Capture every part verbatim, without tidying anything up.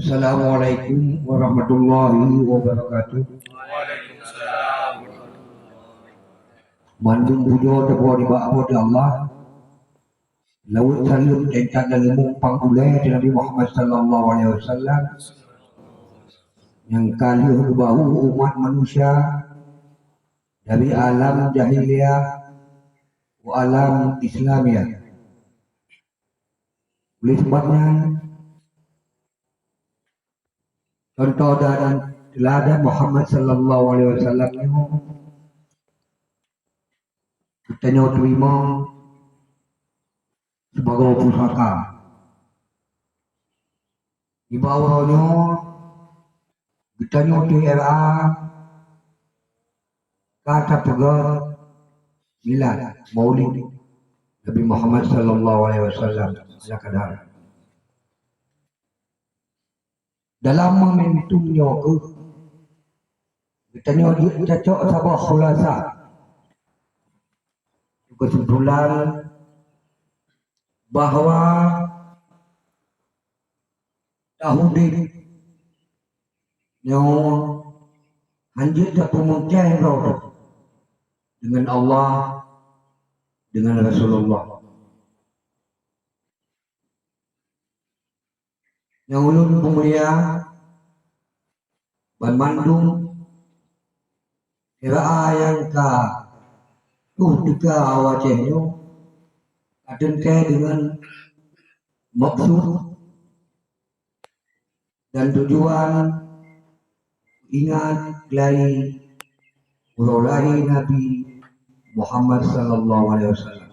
Assalamualaikum warahmatullahi wabarakatuh. Mandum pujoe teupeue nibak Po teu Allah. Laweuet saleuem teuintat lam lumbông pang ulèe Nabi Muhammad sallallahu alaihi wasallam nyang ka lheueh geubahu umat manusia dari alam jahiliyah u alam Islamiyah. Oleh sebab nyan, contoh dan teladan Muhammad sallallahu alaihi wasallam nyoe geutanyoe teurimong sibagoe pusaka. Nibak uroe nyoe geutanyoe T R A ka tapeugöt milad, maulid Nabi Muhammad sallallahu alaihi wasallam ala kadar. Dalam momentum nyoe kheueh geutanyoe jeuet tacok saboh khulasa, keusimpulan bahwa taudép nyoe hanjeuet tapeumeucai droe deungon Allah, deungon Rasulullah. Nyang ulôn peumulia banmandum T R A nyang ka tuh teuka u Aceh nyoe, ka teuntèe deungon maksud dan tujuan ingat keuhai uroe lahé Nabi Muhammad sallallahu alaihi wasallam.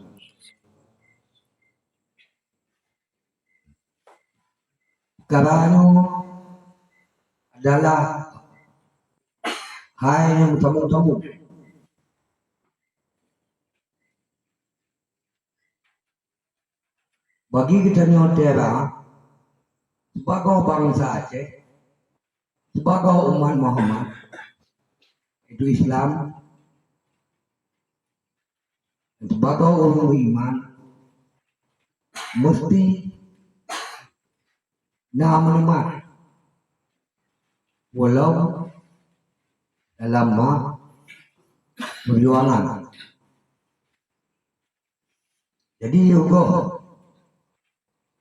Peukara nyoe adalah hai nyang sambông-sambông. Bagi geutanyoe T R A, sibagoe bansa Aceh, sibagoe umat Muhammad, yaitu Islam, sibagoe ureueng beriman, meusti na meuneumat, walau dalam ma-, peujuangan. Jadi, yoh goh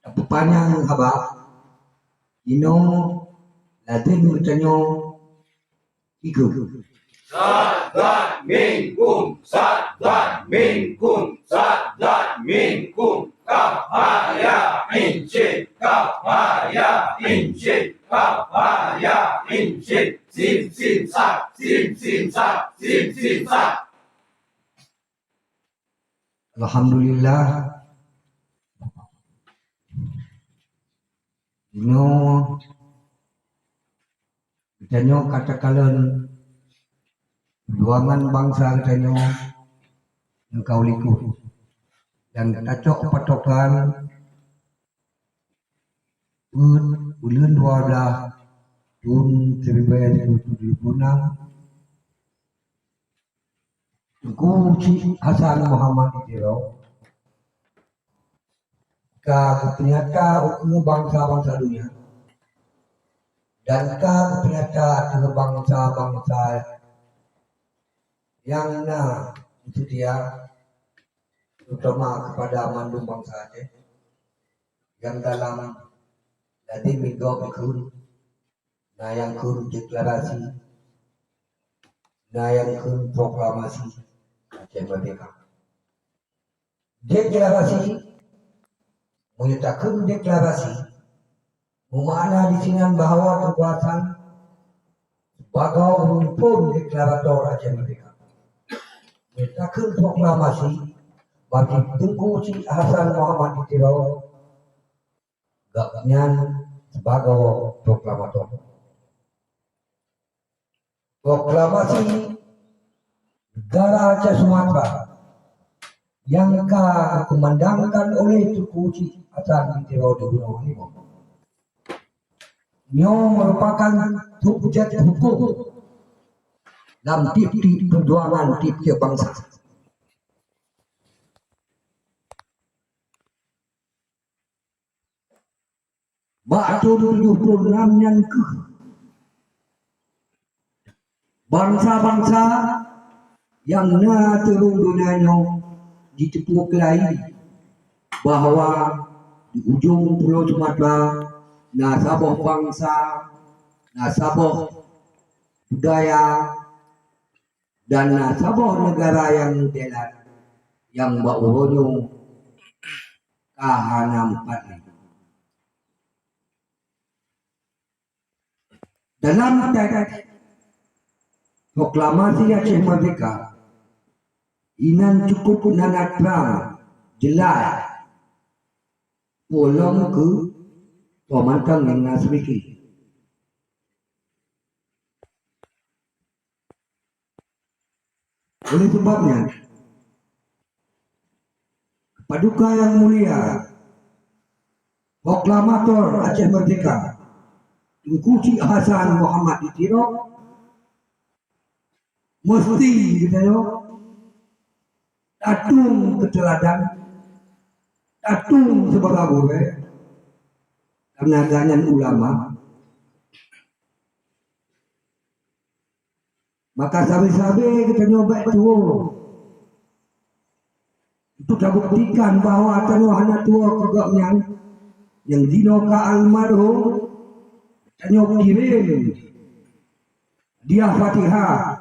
tapeupanyang haba, inoe lazem geutanyoe ikôt. Sa'dan minkum, sa'dan minkum, sa'dan minkum. Kaf ha ya ain syin, kaf ha ya ain syin, kaf ha ya ain syin. Sin, sin, sa, sin, sin, sa, sin, sin, sa. Alhamdulillah. Inoe geutanyoe ka takalon peujuangan bansa geutanyoe nyang ka u likôt dan tacok patokan peuet buleuen dua blah thôn siribèe sikureueng tujoh ploh nam, Teungku Chik Hasan Muhammad di Tiro ka geupeunyata u keue bansa-bansa donya dan ka geupeunyata ateueh bansa-bansa nyang na meuseutia, terutama keupada mandum bansa Aceh, nyang dalam lazem migob ikheun, na nyang kheun deklarasi, na nyang kheun proklamasi Aceh Merdeka. Deklarasi, meunyoe takheun deklarasi, meumakna disinan bahwa Teungku Hasan sibagoe ureueng phon deklarator Aceh Merdeka. Meunyoe takheun proklamasi, berarti Teungku Chik Hasan Muhammad di Tiro gobnyan sibagoe proklamator. Proklamasi Negara Aceh Sumatra nyang ka geukumandangkan oleh Teungku Chik Hasan di Tiro di Gunong Halimau nyoe meurupakan subjek huköm lam tiep-tiep peujuangan tiep-tiep bansa. Bak thon tujoh ploh nam nyan kheueh bansa-bansa nyang na ateueh rhueng donya nyoe jiteupeue keulai bahwa di ujong Pulo Sumatra na saboh bansa, na saboh budaya, dan na saboh neugara nyang meudelat nyang bak uroe nyoe ka hana meupat lé. Dalam teks proklamasi Aceh Merdeka, inan cukup na-na trang, jeulaih, peue lom keu soe mantong nyang na seumiki. Oleh sebab nyan, Paduka Yang Mulia, Proklamator Aceh Merdeka, Teungku Chik Hasan Muhammad di Tiro, meusti geutanyoe tatung keu teuladan, tatung sibagoe gurée, karna gobnyan ulama. Maka sabe-sabe geutanyoe bék tuwoe untuk tabuktikan bahwa tanyoe hana tuwoe keu gobnyan nyang jinoe ka almarhum. Tanyoe kirém hadiah Fatihah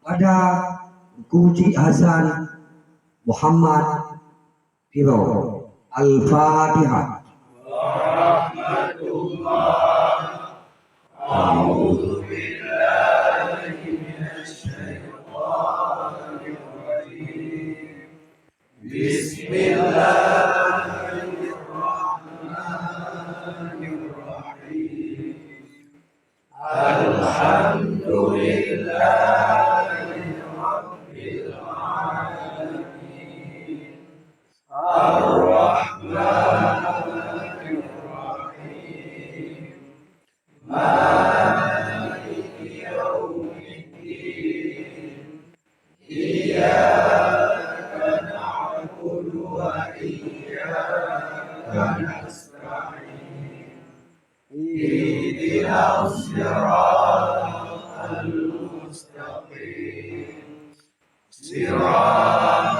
kepada Teungku Chik Hasan Muhammad Tiro. Al-Fatihah. ورحمة الله. أعوذ بالله من الشيطان الرجيم. بسم الله الرحمن الرحيم. الحمد لله رب العالمين. الرحمن الرحيم. مالك يوم الدين. إياك نعبد وإياك نستعين. اهدنا الصراط المستقيم. صراط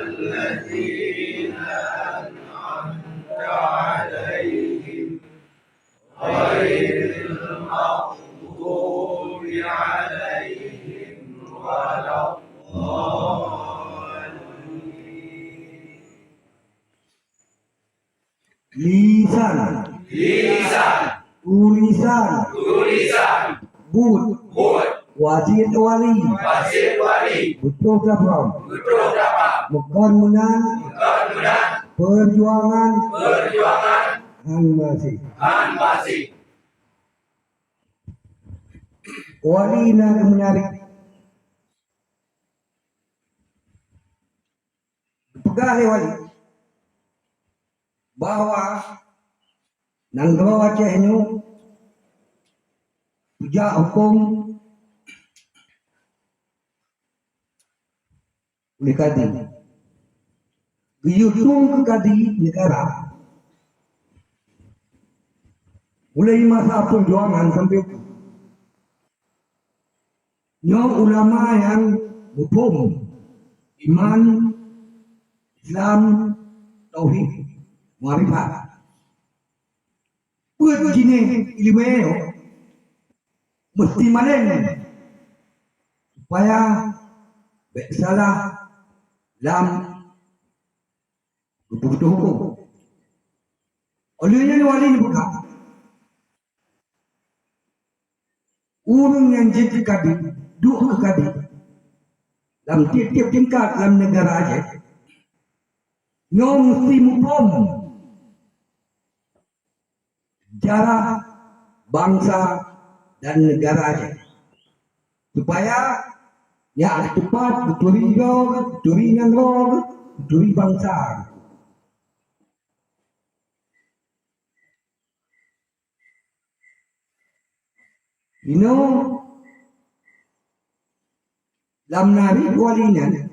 الذين أنعمت عليهم غير المغضوب عليهم ولا الضالين. Lisan. Lisan. Tulisan. Tulisan. Buet. Buet. Wasiet wali. Wasiet wali. Beutôi tapam. Beutôi tapam. Meukon meunan. Meukon meunan. Peujuangan. Peujuangan. Han maséh. Han maséh. Wali na geumeunarék. Geupeugah lé wali bahwa nanggroe Aceh nyoe peujak hukôm uleh kadi. Geuyue tueng keu kadi neugara mulai masa peujuangan sampoe Nyoe ulama nyang muphom iman, Islam, tauhid, makrifat. Peuet jinéh ileumèe nyoe meusti malém supaya bèk salah lam geupeubutoe hukôm. Óh lheueh nyan wali neupeugah, ureueng nyang jeuet keu kadi, duek keu kadi lam tiep-tiep tingkat lam neugara Aceh, nyoe meusti muphom sejarah bansa dan neugara Aceh, supaya nyak teupat geuturi droe, geuturi nanggroe, geuturi bansa. Inoe lam narit wali nyan,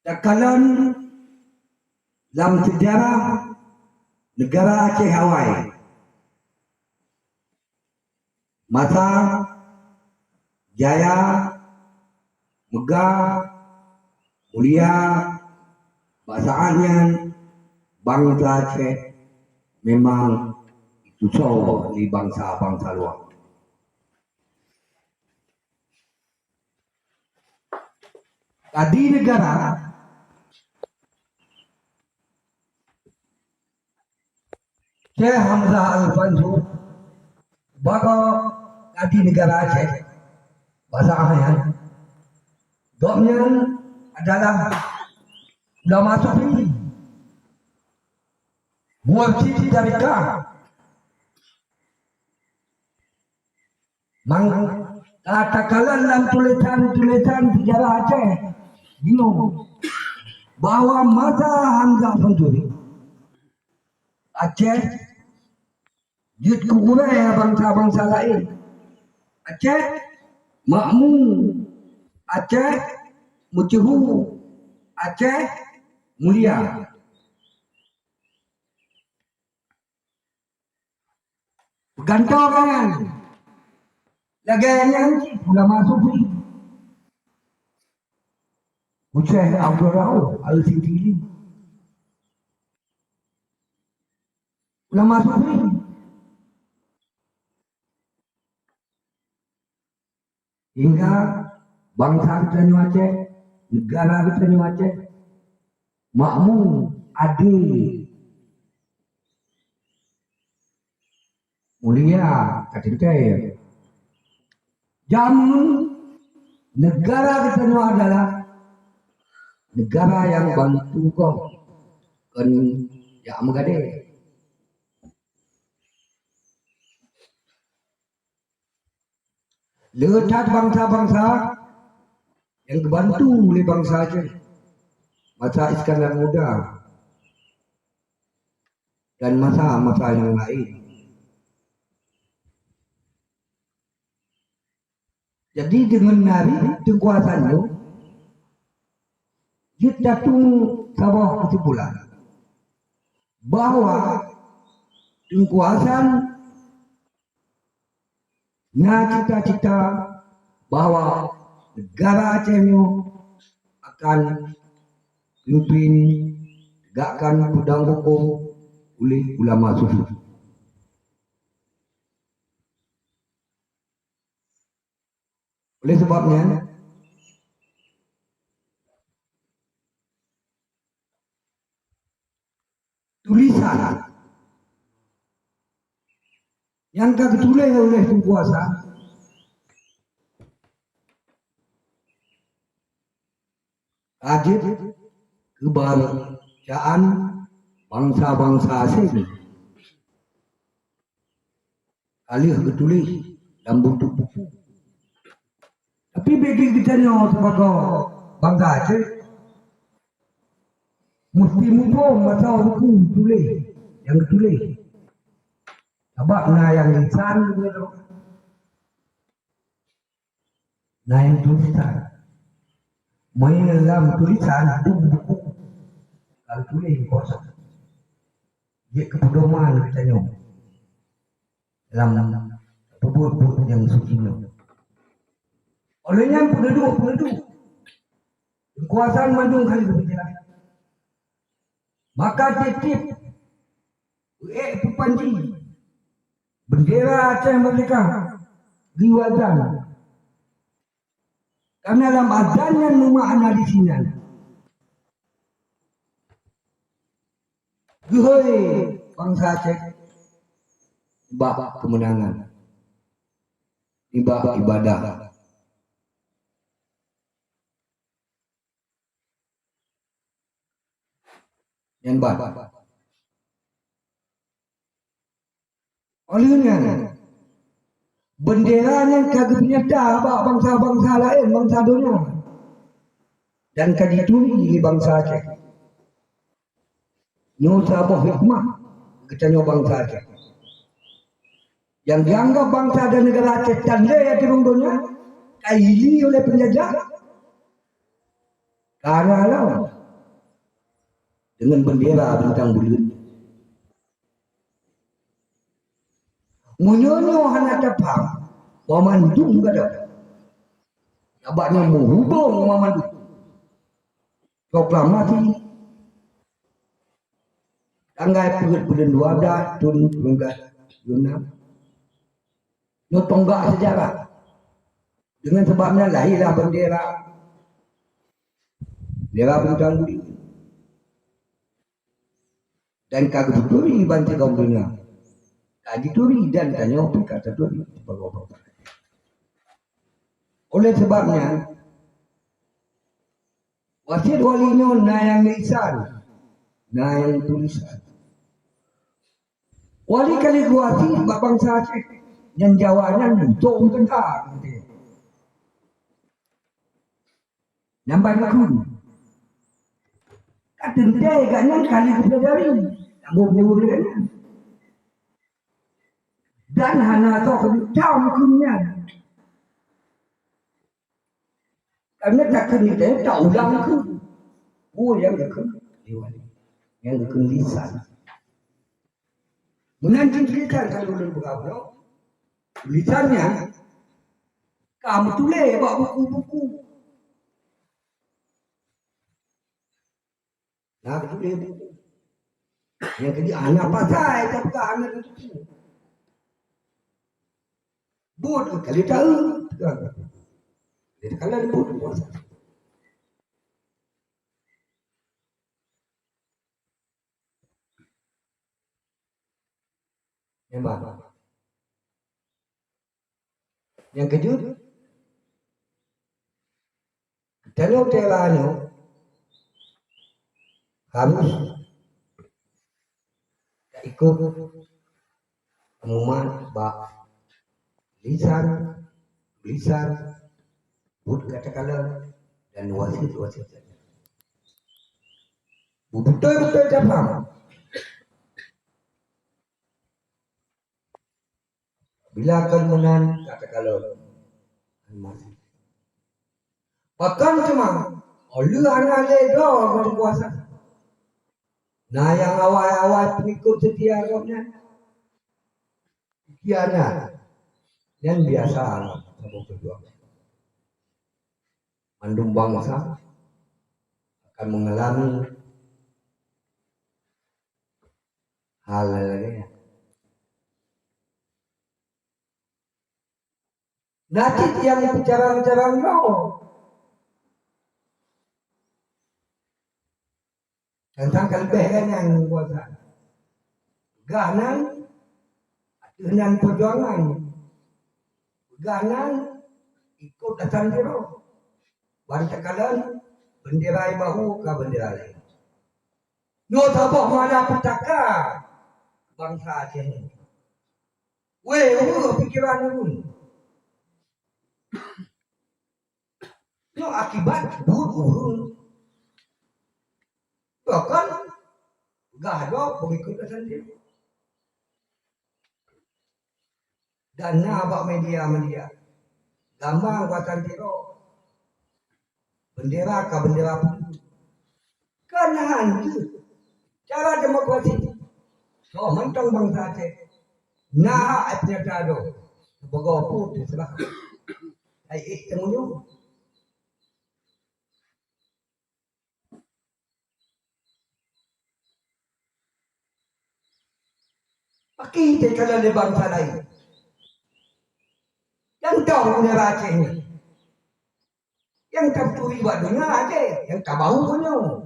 takalon Lam sejarah negara Aceh awai, masa jaya, megah, mulia, bak saát nyan bansa Aceh memang tusoe lé bansa-bansa luwa. Ka di negara Syekh Hamzah Al-Fansuri, bagoe Kadi Negara Aceh, basa Aceh, gobnyan adalah ulama sufi, mursyid tarekat. Mang-, ka takalon lam tulisan-tulisan sejarah Aceh jinoe bahwa masa Hamzah Fansuri, Aceh jeuet keu gurée bansa-bansa laén. Aceh makmu, Aceh meusyeuhu, Aceh mulia. Peugantoe nyan. Lagée nyan cit ulama sufi. Syekh Abdul Rauf Al-Sidili. Ulama sufi. Hingga bansa geutanyoe Aceh, negara geutanyoe Aceh, makmu, adé, mulia, ka teuntée. Jameun negara geutanyoe adalah negara nyang bantu gob kon jak meugadée. Le that bansa-bansa nyang geubantu lé bansa Aceh masa Iskandar Muda dan masa-masa nyang laén. Jadi, deungon nari Teungku Hasan nyoe jeuet tatueng saboh keusimpulan bahwa Teungku Hasan na cita-cita bahwa negara Aceh nyoe akan pimpin tegakkan peudong huköm uleh ulama sufi. Oleh sebab nyan, tulisan nyang ka geutuléh oleh Teungku Hasan ka jeuet keu bacaan bansa-bansa asing. Ka lheueh geutuléh lam bentuk buku. Tapi bagi geutanyoe sibagoe bansa Aceh, musti muphom masa buku tuléh nyang geutuléh. Sabab na nyang lisan, na nyang tulisan. Meunyoe lam tulisan, dum buku ka geutuléh kosong. Jeuet keu peudoman geutanyoe lam peubuet-buet nyang suci nyoe. Oleh nyan, peuneuduek-peuneuduek keukuasaan mandum kali geupeujeuet. Maka tiep-tiep ék peupanji beundera Aceh Merdeka di wajan. Karena lam adan nyan meumakna di sinan geuhôi bansa Aceh bak keumeunangan nibak ibadah. Nyan ban. Oleh nyan, beundera nyan ka geupeunyata bak bansa-bansa laén, bansa donya, dan ka jituri lé bansa Aceh. Nyoe saboh hikmah geutanyoe bansa Aceh. Nyang jianggab bansa dan negara Aceh tandai ateueh rhueng donya, ka ili oleh peunjajah, ka na lom. deungon bendera bintang buleuen. Meunyoe nyoe hana tapaham, banmandum gadôh. Sabab nyoe meuhubong banmandum. Proklamasi tanggai peuet buleuen dua belas thon dua belas Juna. Nyoe tonggak sejarah. Deungon sabab nyan lahirlah bendera, bendera bintang buleuen. Dan ka geuturi bansigom donya. Ka jituri dan tanyoe pih ka taturi sibagoe bangsa. Oleh sabab nyan, wasiet wali nyoe na nyang lisan, na nyang tulisan. Wali ka lheueh bak bansa Aceh, nyan Jawa nyan musoh teuntang. Nyan ban geukheun. Ka teuntèe gobnyan ka lheueh geupelajari. Nyang buet-buet lagèe nyan. Dan hana soe keuneuk cam kheun nyan. Karena takheun nyan ta ulang kheun. Oh, nyang geukheun lewat. Nyang geukheun lisan. Meunan cit lisan ka lôn peugah bunoe. Tulisan nyan ka meutuléh bak buku-buku. Na meutuléh buku. Nyang keudua, hana pasai tapeugah hana meutuléh. Buet keu kali taeu. Jadi, kalau buet kuasa. Memang. Nyang keujeuet, geutanyoe Tera nyoe harôh taikot peumat bak lisan, lisan, buet ka takalon, dan wasiet-wasiet. Beutôi-beutôi tapaham. Bila kon meunan ka takalon Almaseh. Pakon teuma, oh lheueh hana lé droe geukuasa. Na nyang awai-awai pengikut setia Gobnyan. Pengkhianat nyan biasa lam saboh peujuangan. Mandum bansa akan mengalami hal lagèe nyan. Na cit nyang peucarang-carang droe. Teuntang ka leubeh gobnyan kuasa. Peugah nan ateueh nan peujuangan. Peugah nan ikot asan sidroe. Ban takalon bendera ibahu ka bendera laén. Nyoe saboh mala peutaka bansa Aceh nyoe. Wéh, ueh pikeran ulôn. Nyoe akibat buet ureueng. Bahkan gah droe pengikut Hasan Tiro. Dan na bak media-media, gambar Hasan Tiro. Bendera ka bendera peue? Kan han jeuet. Cara demokrasi. Soe mantong bansa Aceh na hak peunyata droe. Sibagoe peue teuseurah. Hai éh teumuyueb. Pakri teukalon lé bansa laén. Nyang dong bendera Aceh nyoe. Nyang taturi bak donya Aceh, nyang tabahu nyoe.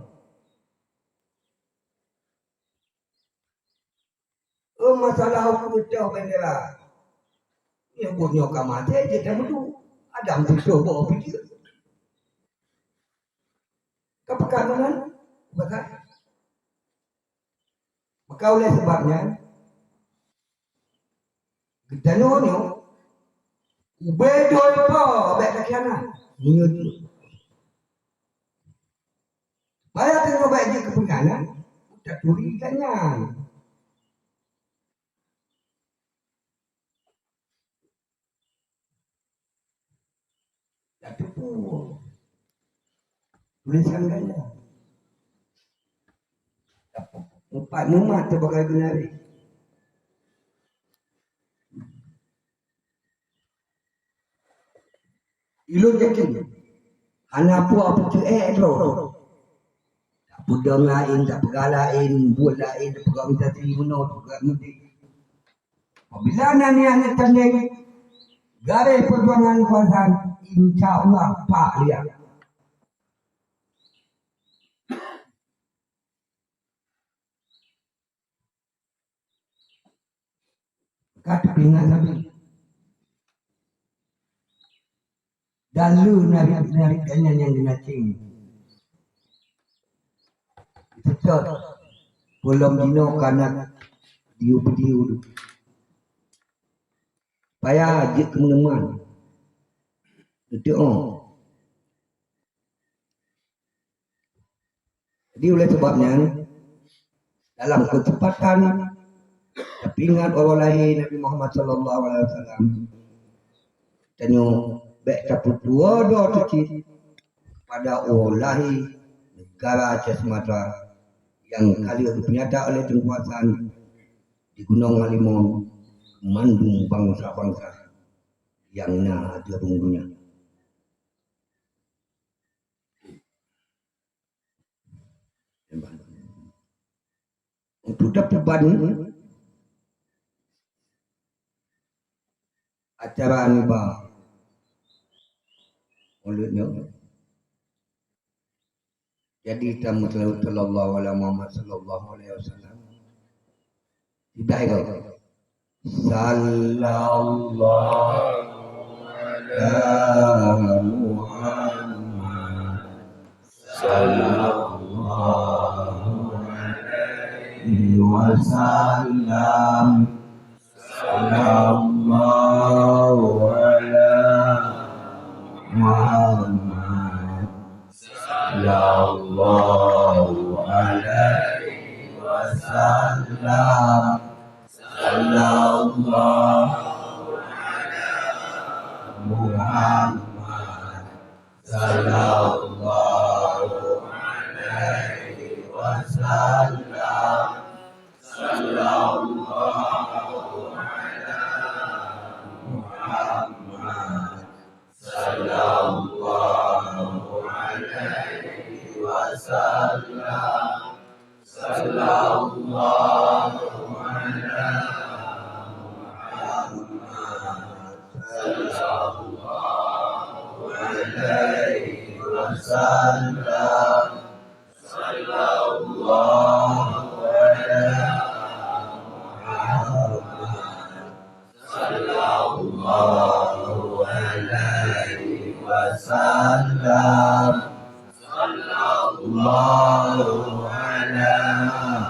Eh, masalah hukôm toh bendera. Nyoe buet nyoe ka maté, jeuet tameudu. Adam tutoh boh pih jeuet. Ka peugah meunan, peugah. Maka oleh sebab nyan, geutanyoe nyoe, ubé dua ipo bék takhianat. Meunyoe jeuet. Supaya tanyoe bék jeuet keu peunganan, taturi gobnyan. Tateupeue tulésan gobnyan. Mupat mumat teuh bagai geunaréh. Ulôn yakin, hana peue-peue teuh ék droe. Tapeudong laén, tapeugah laén, buet laén, tapeugah meusaksi meunoe, tapeugah meuti. Apabila na niat neutandeng garéh peujuangan kuasa, insya Allah pak liak. Ka teuingat sabe. Dan le narit-narit geuh nyan nyang geunaceng. Seutôt, peulom jinoe ka na diu-diu. Payah jeuet keu meunuman. Beutôi. Jadi, oleh sebab nyan, dalam keuseumpatan tapeuingat uroe lahé Nabi Muhammad sallallahu alaihi wasallam, tanyoe bék tapeutuwo droe teuh cit pada uroe lahé neugara Aceh Sumatra nyang ka lheueh geupeunyata oleh Teungku Hasan di Gunong Halimon keu mandum bansa-bansa nyang na ateueh rhueng donya. Untuk tapeuban acara nibak Maulud nyoe, jadi tameuseulaweuet sallallahu ala Muhammad sallallahu alaihi wasallam. Siblah itu. Sallallahu ala Muhammad. Sallallahu alaihi wasallam. Sallallahu ala Muhammad. Sallallahu alaihi wasallam. Sallallahu ala Muhammad. Sallallahu alaihi wasallam. Sallallahu ala Muhammad. Sallallahu alaihi wasallam. Sallallahu ala Muhammad. Sallallahu alaihi wasallam. Sallallahu ala Muhammad. Sallallahu alaihi wasallam. Sallallahu ala Muhammad.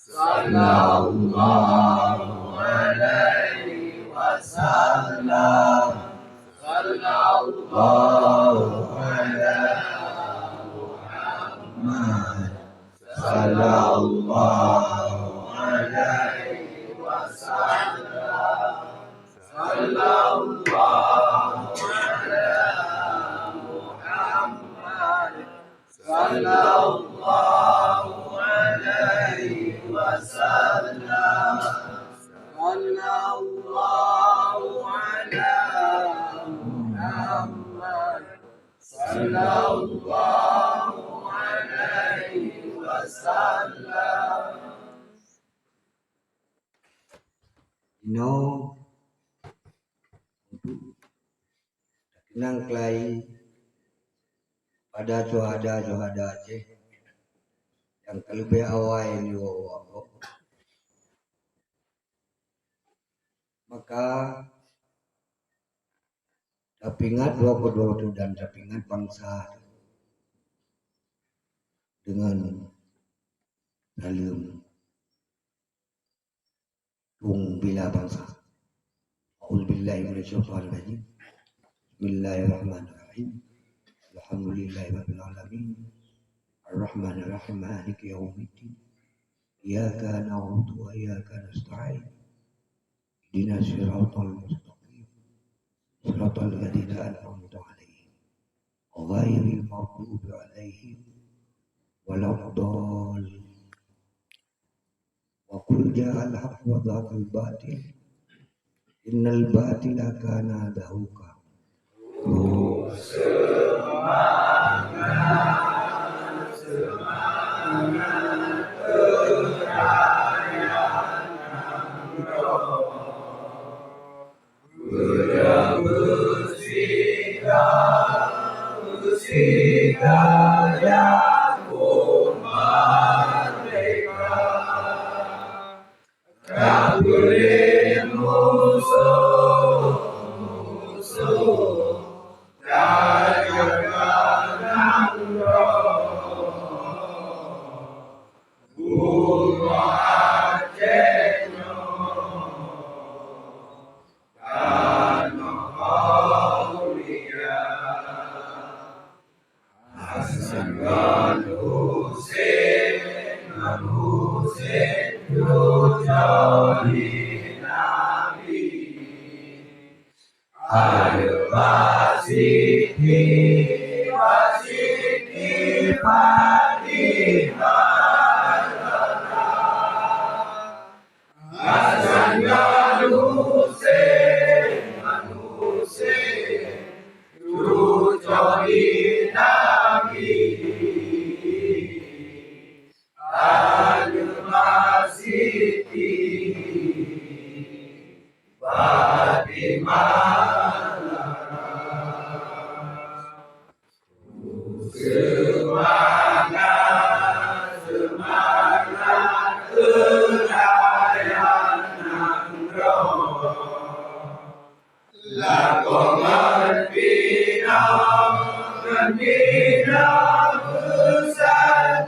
Sallallahu alaihi wasallam. Sallallahu ala Muhammad. Sallallahu alaihi wasallam. Sallallahu ala Muhammad. Sallallahu alaihi wasallam. Sallallahu ala Muhammad. Sallallahu alaihi wasallam. Inoe untuk takeunang keulai pada syuhada-syuhada Aceh nyang ka leubeh awai nyoe wafat. Maka tapeuingat droe keudroe teuh dan tapeuingat bansa deungon saleuem tueng bila bansa. A'udzubillahi minasyaitonirrajim. Bismillahirrahmanirrahim. Alhamdulillahirabbil alamin. Arrahmanirrahim. Maliki yaumiddin. Iyyaka na'budu wa iyyaka nasta'in. Ihdinas siratal mustaqim. Siratal ladzina an'amta 'alaihim. Ghairil maghdubi 'alaihim waladdallin. Wa qul ja'al haqq wa zahaqal batil, innal batila kana zahuqa. Hasan ngon Husein, ngon Husein cucoe Nabi. Aneuk Basiti, Basiti Fatimah Zahra. Hasan ngon Husein, ngon Husein cucoe Nabi. Aneuk Basiti Fatimah Zahra. Seumangat, seumangat keurayean nanggroe. Lakoe ngon binoe, ngon binoe beusapeue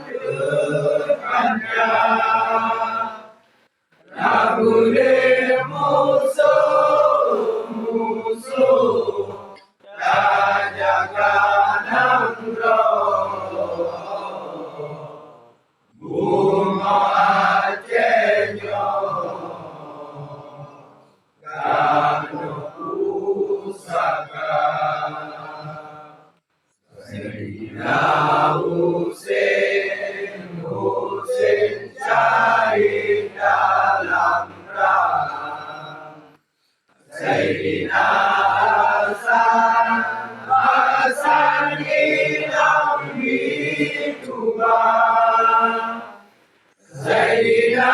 panjang. Tapeuleueh musoh-musoh, tajaga nanggroe. Bumoe Aceh nyoe ka pusaka. Saidina Husein, Husein syahid dalam prang. Saidina Hasan, Hasan inong di Tuban. Saidina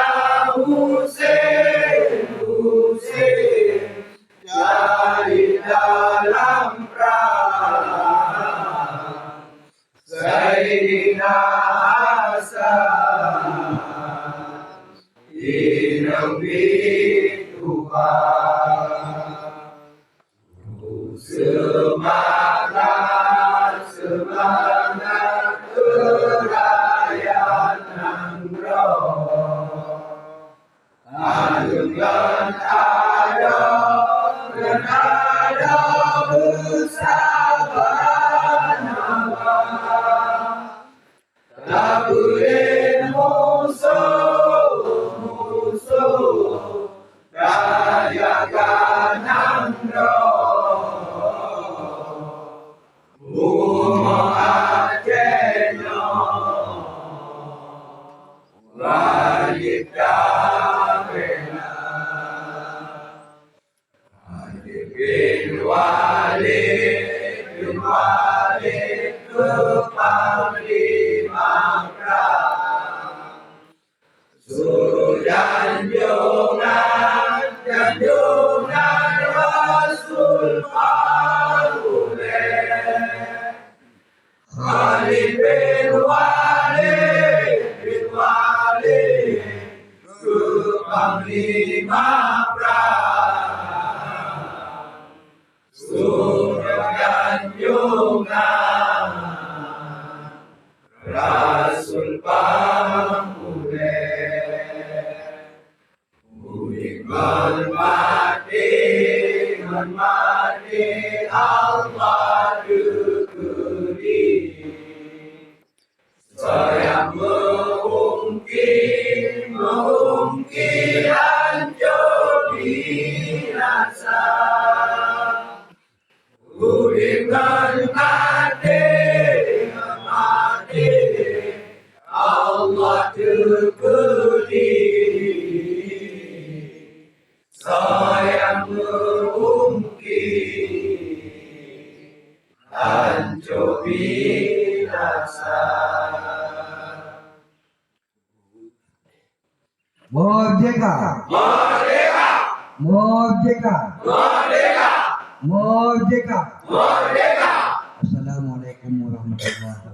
Husein, Husein syahid dalam prang. Saidina Hasan inong di Tuban. Seumangat, seumangat keurayean nanggroe. Aneuk ngon adoe, ngon adoe beusaban haba. Tapeuleueh musoh-musoh, tajaga nanggroe. Bumoe Aceh nyoe wajéb tabela. Khalid bin Walid, bin Walid keu panglima prang. Su janjongan, janjongan Rasul Paulus. Khalid bin Walid, bin Walid keu panglima prang. Su janjongan Rasul Paulus. Udeb ngon maté, ngon maté Allah teukeudi. Soe nyang meuungki, meuungki ancô binasa. Udeb ngon maté, ngon maté Merdeka! Merdeka! Merdeka! Assalamualaikum warahmatullahi